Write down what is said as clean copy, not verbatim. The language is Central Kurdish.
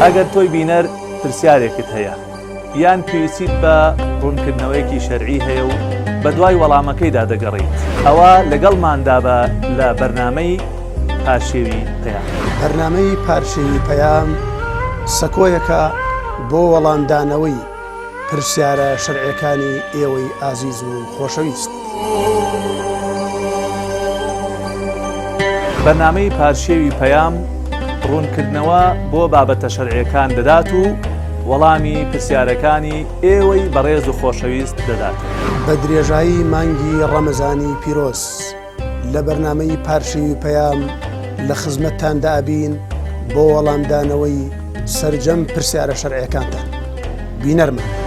ئەگەر تۆی بینەر پرسیارێکت هەیە یان پێویستیت بە ڕوونکردنەوەیەکی شەرعی هەیە و بەدوای وەڵامەکەیدا دەگەڕێیت ئەوا لەگەڵماندا بە لە بەرنامەی پارشێوی پەیام. بەرنامەی پارشێوی پەیام سەکۆیەکە بۆ وەڵامدانەوەی پرسیارە شەرعیەکانی ئێوەی ئازیز و خۆشەویست. بەرنامەی پارشێوی پەیام ڕوونکردنەوە بۆ بابەتە شەرعیەکان دەدات و وەڵامی پرسیارەکانی ئێوەی بەڕێز و خۆشەویست دەدات. بە درێژایی مانگی ڕەمەزانی پیرۆز لە بەرنامەی پارشێوی پەیام لە خزمەتتاندا ئەبین بۆ وەڵامدانەوەی سەرجەم پرسیارە شەرعیەکانتان. بینەرمان.